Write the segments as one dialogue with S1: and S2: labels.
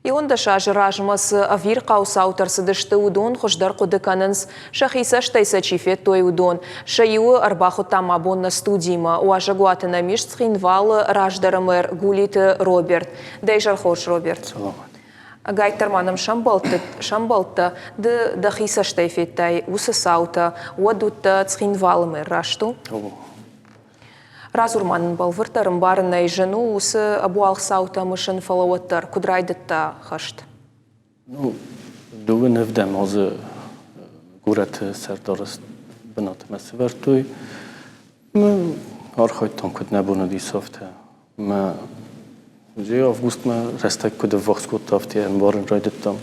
S1: 11 азы размӕ цы ӕвирхъау цаутӕ рцыдысты, уыдон хуыздӕр хъуыды кӕнынц, сӕхи цӕстӕй сӕ чи федтой, уыдон. Сӕ иуы ӕрбахуыдтам абон нӕ студимӕ. Уазӕгуаты нӕм ис Цхинвалы раздӕры мэр Гулиты Роберт. Дӕ изӕр хорз, Роберт.
S2: Саламат.
S1: Ӕгайтдӕр ма нӕм сӕмбӕлдтӕ, ды дӕхи цӕстӕй федтай уыцы цаутӕ, уӕд уыдтӕ Цхинвалы мэр, раст у? Радзур-ма нын бӕлвырддӕр, ӕмбарынӕй зын у уыцы ӕбуалгъ цаутӕ мысын, фӕлӕ уӕддӕр куыд райдыдта хӕст?
S2: Ну, дыууын ӕвдӕм азы горӕты сӕрдары бынатмӕ сӕвӕрдтой. Архайдтам, куыд нӕ бон уыдис, афтӕ. Мӕ августмӕ рӕстӕг куыд ӕввахс кодта, афтӕ ӕмбарын райдыдтам.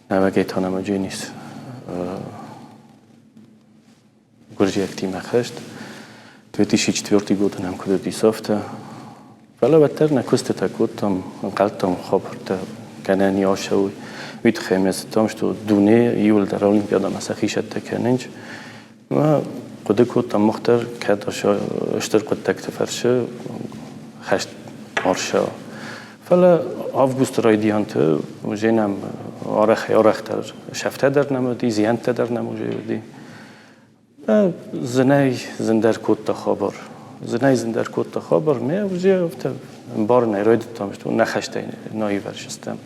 S2: Нӕуӕгӕй та нӕм ис гуырдзиӕгтимӕ хӕст. 2004 годы нӕм куыд уыдис, афтӕ. Фӕлӕ уӕддӕр нӕ куыстытӕ кодтам, ӕнхъӕлдтам хабӕрттӕ гӕнӕн ис, уый тыххӕй ме зыдтам, что дуне иуылдӕр Олимпиадӕмӕ сӕхи цӕттӕ кӕнынц. Мӕ хъуыды кодтам мах дӕр, кӕд стыр хъуыддӕгты фӕрцы хӕст ӕрцӕуа. Фӕлӕ августы райдианты уже нӕм арӕхӕй-арӕхдӕр сӕфтӕ дӕр нӕм уыди, зиӕнттӕ дӕр нӕм уже уыди. Зынӕй зындӕр кодта хабар. Зынӕй зындӕр кодта хабар. Ме уже афтӕ ӕмбарынӕй райдыдтам, что нӕ хӕстӕй наивӕрсыстӕм.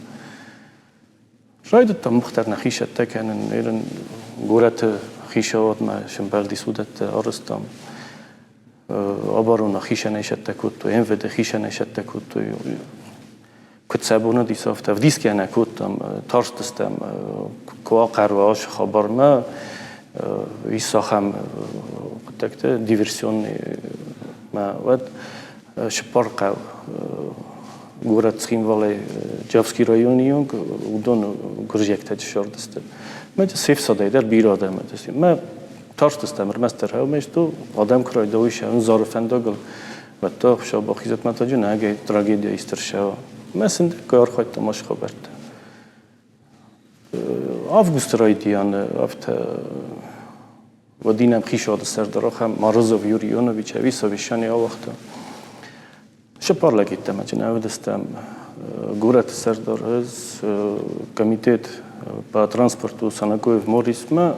S2: Райдыдтам мах дӕр нӕхи цӕттӕ кӕнын. Ныр горӕты хицауадмӕ сӕмбӕлдис уыдӕттӕ арӕзтам. Оборона хицӕнӕй цӕттӕ кодтой, МВД хицӕнӕй цӕттӕ кодтой. Куыд сӕ бон уыдис, афтӕ ӕвдисгӕ нӕ кодтам, тарстыстӕм, куы ахъӕр уа ацы хабармӕ, ис ахӕм хъуыддӕгтӕ диверсионный мӕ уӕд цыппар хъӕу горӕт Цхинвалӕй Джавский районы онг уыдон гуырдзиӕгтӕ ссардысты. Мӕ се фсадӕй дӕр бирӕ адӕм уыдысты. Мӕ тарстыстӕм ӕрмӕстдӕр хъӕумӕ адӕм куы райдайой сӕ Зары фӕндагыл, уӕд та Хуыцау бахизӕд мӕтаджы нӕгӕй трагедия истырсӕуа. Мӕ сындӕггай архайдтам ацы хабӕрттӕ. Августы райдианы афтӕ Вадимӕн хицауады сӕрдар ахӕм Морозов Юрий Ионович ӕви совещание ауагъта. Цыппар лӕг йеддӕмӕ нӕ уыдыстӕм. Горӕты сӕрдар ӕз, комитет по транспорту Санакоев Морисмӕ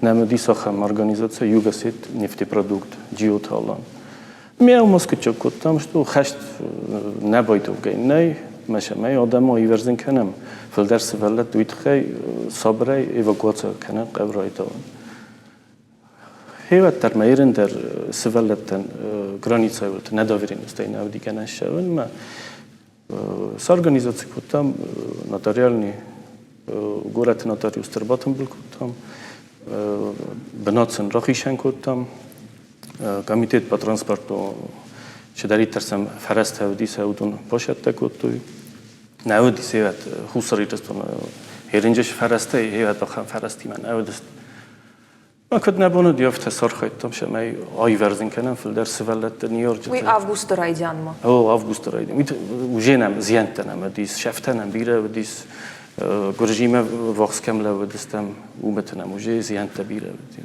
S2: нӕм уыдис ахӕм организаци Югосет нефтепродукт Джиоты Алан. Ме москвичок кодтам, что хӕст нӕ байдовгӕ нӕй, мӕ сӕмӕй адӕмы ивӕрзын кӕнӕм. Фылдӕр сывӕллӕтты уый тыххӕй сабырӕй эвакуаци кӕнӕм хъӕуы райдауын. Хевӕддӕр ма ерын дӕр сывӕллӕттӕн границӕйы уылты нӕ доверенностӕй нӕ уыди гӕнӕн ссӕуынмӕ. Сорганизаци кодтам нотариальный горӕты нотариусты ӕрбатымбыл кодтам, бынат сын рахицӕн кодтам. Комитет по транспорту чидӕриддӕр сӕм фӕрӕзтӕ уыди, сӕ уыдон бацӕттӕ кодтой. Нӕ уыди севӕд Хуссар Ирыстоны Херинджы фӕрӕзтӕй, хевӕд ахӕм фӕрӕзтимӕ нӕ уыдысты. Ма куыд нӕ бон уыди, афтӕ сархайдтам, цӕмӕй аивӕрзын кӕнӕм фылдӕр сывӕллӕтты ныййарджыты.
S1: Уый августы райдианмӕ?
S2: О, августы райдиан. Уже нӕм зиӕнттӕ нӕм уыдис, сӕфтӕ нӕм бирӕ уыдис. Гуырдзимӕ ввахс кӕм лӕууыдыстӕм, уымыты нӕм уже зиӕнттӕ бирӕ уыди.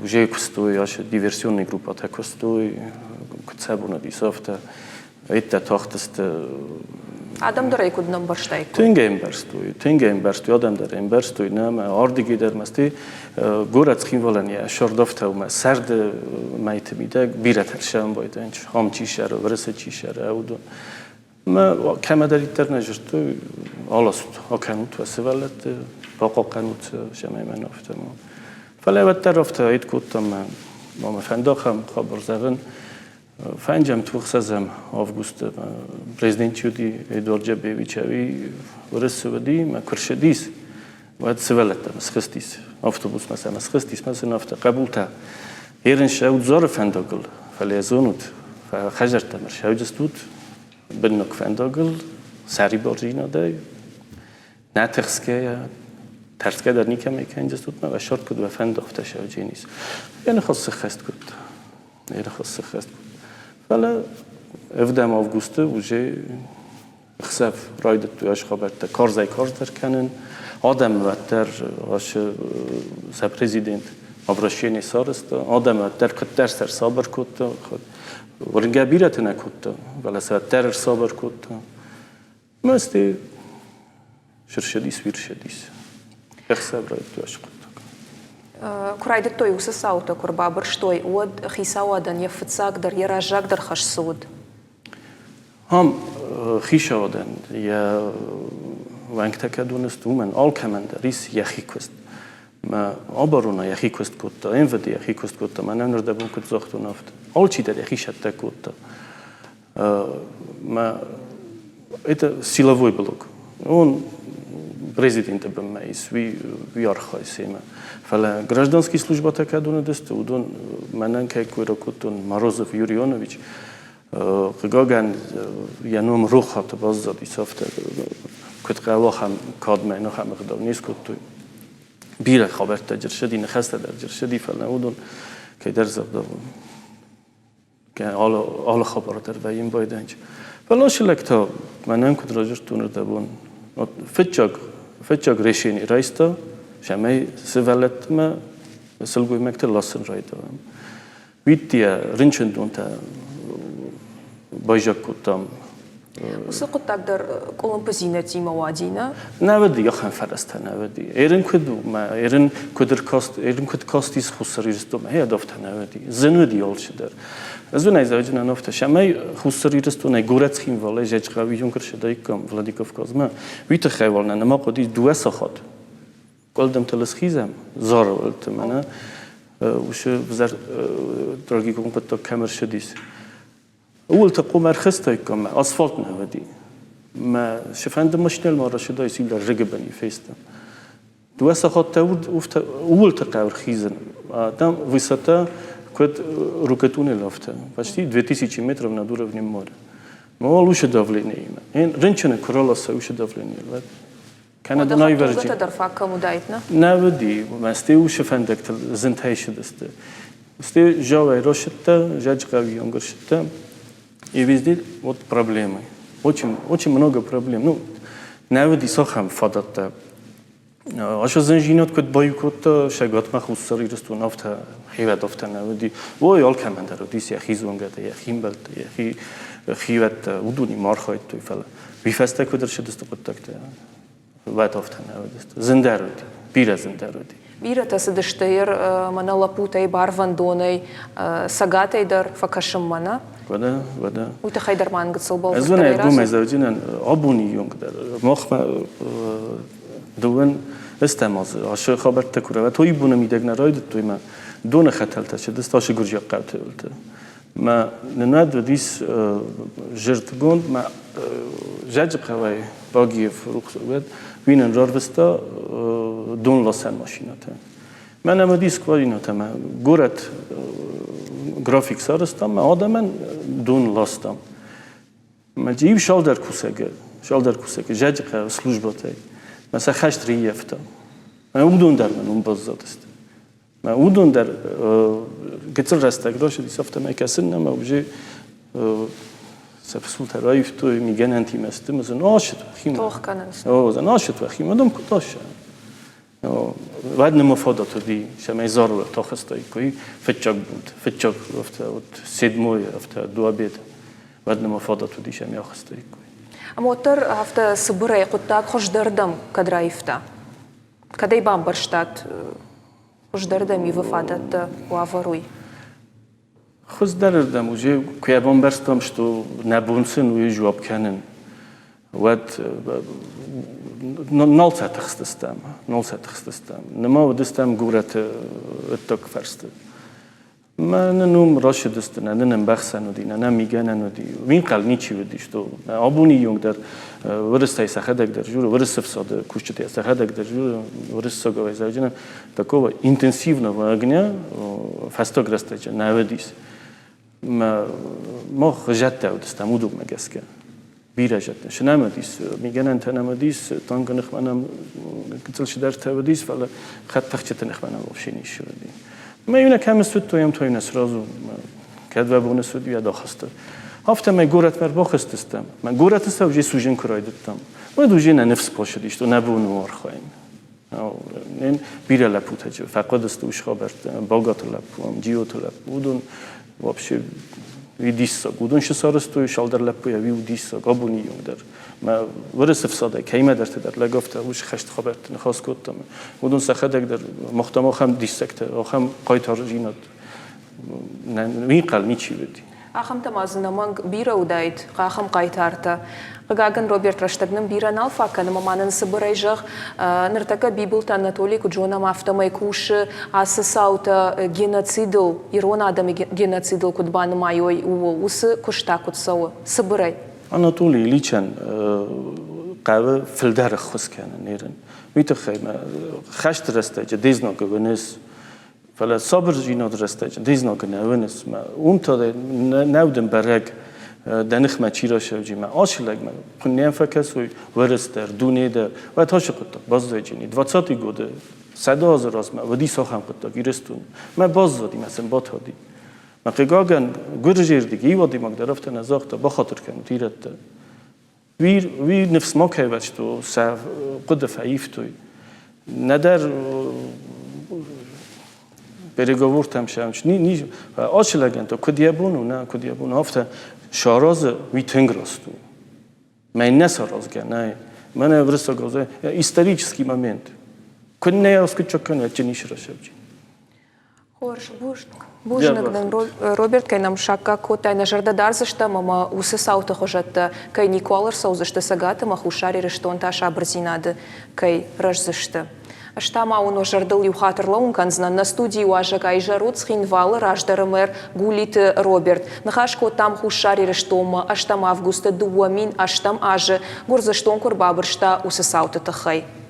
S2: Уже куыстой, ас диверсионный группӕтӕ куыстой, куыд сӕ бон уыдис, афтӕ. Ӕддӕ тахтысты.
S1: Адӕм дӕр ӕй куыд нӕ ӕмбӕрстаиккой?
S2: Тынг ӕмбӕрстой, тынг ӕмбӕрстой, адӕм дӕр ӕмбӕрстой, нӕ ӕмӕ ардыгӕй дӕр мӕсты горӕт Цхинвалӕн йӕ сӕрдӕфтаумӕ сӕрды мӕйты мидӕг бирӕтӕ сӕмбӕлдӕнч, ам чи сӕры, Вырысы чи сӕры, уыдон. Мӕ кӕмӕдӕриддӕр нӕ зыдтой, аласут, акӕнут уӕ сывӕллӕтты, бахъахъхъӕнут сӕ, цӕмӕй мӕн афтӕ ма. Фӕлӕ уӕддӕр афтӕ айд кодтам мӕ мӕ фӕндахӕм хабар зӕгъын. Фӕнджӕм ӕхсӕзӕм августы президент чи уыди, Эдуард Джабевич, ӕви Уырысы уыди, мӕ куы рцыдис, уӕд сывӕллӕттӕм схызтис, автобусмӕ сӕм схызтис, мӕ сын афтӕ хъӕбултӕ, ерын сӕудзары фӕндагыл, фӕлӕ зонут, хӕдзӕрттӕм ӕрцӕудзыстут бынног фӕндагыл, сӕрибардзинадӕй, нӕ тыхсгӕйӕ, тӕрсгӕ дӕр никӕмӕй кӕндзыстут, мӕ сӕрд куыд уӕ фӕнды, афтӕ сӕвдженис. Йӕ ныхас сыххӕст кодта. Йӕ ныхас сыххӕст кодта. Фӕлӕ ӕвдӕм августы уже Ӕхсӕв райдыдтой ас хабӕрттӕ карзӕй-карздӕр кӕнын. Адӕм уӕддӕр ацы сӕ президент обращение сарӕзта. Адӕм уӕддӕр куыддӕр сӕ ӕрсабыр кодта. Уырнгӕ бирӕты нӕ кодта, фӕлӕ сӕ уӕддӕр ӕрсабыр кодта. Мӕсты сырсӕдис, уирсӕдис. Ӕхсӕв райдыдтой ацы хъуыддаг.
S1: Куы райдыдтой уыцы цаутӕ, куы рбабырстой, уӕд хицауадӕн йӕ фыццагдӕр, йӕ раззагдӕр хӕс цы уыд?
S2: Ам хицауадӕн йӕ уӕнгтӕ кӕд уыныс, уымӕн алкӕмӕн дӕр ис йӕхи куыст. Мӕ оборона йӕхи куыст кодта, МВД йӕхи куыст кодта, мӕнӕн нырдӕбон куыд загътон, афтӕ. Алчидӕр йӕхи сӕттӕ кодта. Мӕ это силовой блок. Он президенты бынмӕ ис, уый, уый архайы семӕ. Фӕлӕ гражданский службӕтӕ кӕд уыныдысты, уыдон мӕнӕн кӕй кой ракодтон Морозов Юрий Ионович, хъыгагӕн, йӕ ном рохуаты баззадис афтӕ, куыд хъӕуы, ахӕм кадмӕ йын ахӕм ӕгъдау не скодтой. Бирӕ хабӕрттӕ джырсыди, ныхӕстӕ дӕр джырсыди, фӕлӕ уыдон кӕйдӕр зӕрдӕ алы хабар дӕр вӕййын байдайынц. Фӕлӕ ацы лӕгтӕ мӕнӕн куыд радзырдтон ӕрдӕбон, фыццаг, фыццаг решени райста, цӕмӕй сывӕллӕттмӕ сылгоймӕгты ласын райдайӕм. Уидтийӕ рынчындонтӕ байзаг кодтам.
S1: Уыцы хъуыддаг дӕр къуылымпыдзинӕдтимӕ уади, нӕ?
S2: Нӕ уыди, ахӕм фӕрӕзтӕ нӕ уыди. Ерын куыд у, мӕ ерын куыд ӕркаст, ерын куыд кастис Хуссар Ирыстонмӕ, гъе афтӕ нӕ уыди. Зын уыди алцыдӕр. Ӕз уын ӕй зӕгъджынӕн афтӕ, цӕмӕй Хуссар Ирыстонӕй горӕт Цхинвалӕй Зӕджыхъӕуы юнкерсыдаиккам Владикавказмӕ, уый тыххӕй уал нӕ нӕма хъуыди дыууӕ сахат. Къуылдымтыл схизӕм, Зары уылты мӕнӕ уыцы взӕр трагикон хъуыддаг кӕм ӕрцыдис. Ууылты хъуамӕ ӕрхызтаиккам, мӕ асфальт нӕ уыди. Мӕ цыфӕнды машинӕйыл ма рацыдаис, иу дӕр рыгы бын фестӕм. Дыууӕ сахаттӕ ууылты хъӕуы рхизын. А там высота куыд рукотунель афтӕ, почти 2000 метров над уровнем моря. Мол уыцы давлениеимӕ. Рынчыны куы раласа уыцы давление,
S1: Кӕнӕ дын айвӕрджы. дӕр фаг кӕм уыдаид, нӕ?
S2: Нӕ уыди. Мӕсты усы фӕндӕгтыл зынтӕй сыдысты. Сты жауӕй росыдта, зӕджхъӕуи онгырсыдта. И везде вот проблемы. Очень, очень много проблем. Ну, нӕ уыди цахӕм фадӕттӕ. Ашы зынжинад куыд баиу кодта Сӕгатмӕ Хуссар Ирыстон, афтӕ хивӕд афтӕ нӕ уыди. Ой, алкӕмӕн дӕр уыдис йӕхи зонгӕтӕ, йӕхи мбӕлттӕ, йӕхи хивӕдтӕ, уыдонимӕ архайдтой, фӕлӕ Уый фӕстӕ куыд ӕрцыдысты хъуыддӕгтӕ, уӕд афтӕ нӕ уыдысты. Зындӕр уыди, бирӕ зындӕр уыди.
S1: Бирӕтӕ цыдысты йер мӕнӕ лӕппутӕй барвӕндонӕй, цӕгатӕй дӕр фӕкӕсынмӕ, нӕ?
S2: Уӕдӕ, уӕдӕ.
S1: Уый тыххӕй дӕр ма гыццыл
S2: бӕлвырддӕр. Ӕз уын ӕргомӕй зӕгъдзынӕн, абоны онг дӕр махмӕ дыууын ӕстӕм азы ацы хабӕрттӕ куы рауад, боны мидӕг нӕ райдыдтой мӕ доны хӕтӕлтӕ цыдысты ацы гуырдзиаг хъӕуты уылты. Мӕ нынад уыдис зӕрдгонд мӕ Зӕджыхъӕуӕй Багиев рухс уӕд, уый нын рарвыста донласӕн машинӕтӕ. Мӕнӕ уыдис скважинӕтӕ мӕ горӕт график сарӕзтам, мӕ адӕмӕн дон ластам. Мӕ иу цалдӕр кусӕгы Зӕджыхъӕуы службӕтӕй мӕ сӕ хӕст рыййӕфта. Мӕ уыдон дӕр мӕ ном баззадысты. Уыдон дӕр гыццыл рӕстӕг рацыдис, афтӕмӕй кӕсын ӕмӕ уже сӕ фысымтӕ раивтой, мигӕнӕнтимӕ сты, ӕмӕ дзы нуазт уӕхимӕ.
S1: Тох кӕнынц.
S2: О, дзы нуазт уӕхимӕ, дам куыд ассӕ. Уӕд нӕма фадат уыди, цӕмӕй Зарыл ӕртахызтаиккой фыццаг бонты, фыццаг афтӕ вот седьмой афтӕ до обеда. Уӕд нӕма фадат уыди, цӕмӕй ахызтаиккой.
S1: Ӕмӕ уӕддӕр афтӕ цыбырӕй хъуыддаг хуыздӕрдӕм кӕд раивта? Кӕд ӕй бамбӕрстат, хуыздӕрдӕм ивы фадӕттӕ уавӕр уый?
S2: Хуыздӕрырдӕм уже куы йӕ бамбӕрстам, что нӕ бон сын уый жуап кӕнын, уӕд нал сӕ тыхстыстӕм, нал сӕ тыхстыстӕм. Нымӕ уыдыстӕм горӕты ӕддаг фӕрсты. Мӕнӕн уым рацыдысты, нӕ нын ӕмбӕхсӕн уыди, нӕ нӕм мигӕнӕн уыди. Уинхъӕл ничи уыди, что абоны онг дӕр уырыссӕй сӕхӕдӕг дӕр журы, уырысы фсады кусджытӕ сӕхӕдӕг дӕр журы, уырыссагау зӕгъджынӕн такого интенсивного огня фӕстаг рӕстӕджы нӕ уыдис. Мах зӕдтӕ уыдыстӕм уыдонмӕ гӕсгӕ. Бирӕ зӕдтӕ. Цы нӕм уыдис, мигӕнӕнтӕ нӕм уыдис, танкы ныхмӕ нӕм гыццыл цыдӕртӕ уыдис, фӕлӕ хӕдтӕхджыты ныхмӕ нӕм вообще ницы уыди. Мӕ иунӕг кӕм суыдтой, ам та иунӕг сразу кӕд уӕ боны суыд, уӕд ахызты. Афтӕмӕй горӕтмӕ ӕрбахызтыстӕм. Мӕ горӕты сӕ уже сужен куы райдыдтам, уӕд уже нӕ ныфс бацыдис, нӕ бон у архайын. Бирӕ лӕппутӕ фӕхъуыдысты ус хабӕрттӕ, Багаты лӕппу, Джиоты лӕппу, уыдон вообще. Уый диссаг. Уыдон шы сарӕзтой цалдӕр лӕппуйӕ, уый у диссаг, абоны онг дӕр. Мӕ Уырысы фсадӕй кӕимӕдӕрты дӕр лӕгӕфтӕ уыцы хӕсты хабӕртты ныхас кодтам. Уыдон сӕхӕдӕг дӕр махтам ахӕм диссӕгтӕ, ахӕм хъайтардзинад уый ӕнхъӕл ничи уыди.
S1: Ахӕмтӕ ма дзы ӕнӕмӕнг бирӕ уыдаид, ахӕм хъайтартӕ. Хъыгагӕн, Роберт, рӕстӕг нын бирӕ нал фаг кӕны ӕмӕ ма нын цыбырӕй зӕгъ, ныртӕккӕ Бибылты Анатолий, куыд зонӕм, афтӕмӕй кусы ацы цаутӕ геноцидыл, ирон адӕмы геноцидыл куыд банымайой, ууыл. Уыцы куыст та куыд цӕуы? Цыбырӕй.
S2: Анатолий Ильичӕн хъӕуы фылдӕр ӕххуыс кӕнын ерын. Уый тыххӕй мӕ хӕсты рӕстӕджы де знагы уыныс, Фӕлӕ сабырдзинады рӕстӕджы де знагы нӕ уыныс, мӕ уым та нӕу дын бӕрӕг, дӕ ныхмӕ чи рацӕуджи, мӕ ацы лӕгмӕ куыннӕ фӕкӕсой Уӕрӕс дӕр, дуне дӕр, уӕд ацы хъуыддаг баззайджыни. Двадцатый годы 100 азы размӕ уыдис ахӕм хъуыддаг Ирыстоны. Мӕ баззади, мӕ сын батади. Мӕ хъыгагӕн, гуырдзыйы иу адӕймаг дӕр афтӕ нӕ загъта, бахатыр кӕнут ирӕттӕ. Уый ныфс ма кӕй вӕрстой, сӕ хъуыды фӕивтой. Нӕдӕр переговортӕм сӕм ацы лӕгӕн та куыд йӕ бон у, нӕ, куыд йӕ бон у, афтӕ саразы, уый тынг раст у. Мӕ нӕ саразгӕ, нӕ. Мӕнӕ уырыссаг исторический момент. Куыннӕ йӕ скуыдджаг кӕны, ӕдджын ис рӕсӕвджи.
S1: Хорз, бузныг дын, Роберт, кӕй нӕм саккаг кодтай, нӕ зӕрдӕ дардзыстӕм ӕмӕ уыцы цауты хуызӕттӕ кӕй никуал ӕрцӕудзысты Цӕгат ӕмӕ Хуссар Ирыстон та сабырдзинады кӕй рӕздзысты. Ӕз та ма уын уӕ зӕрдыл иу хатт ӕрлӕууын кӕндзынӕн, нӕ студийы уазӕг айзӕрут Цхинвалы раздӕры мэр Гулиты Роберт. Ныхас кодтам Хуссар Ирыстонмӕ ӕстӕм августы 2008 азы Гуырдзыстон куы ӕрбабырста, уыцы цауты тыххӕй.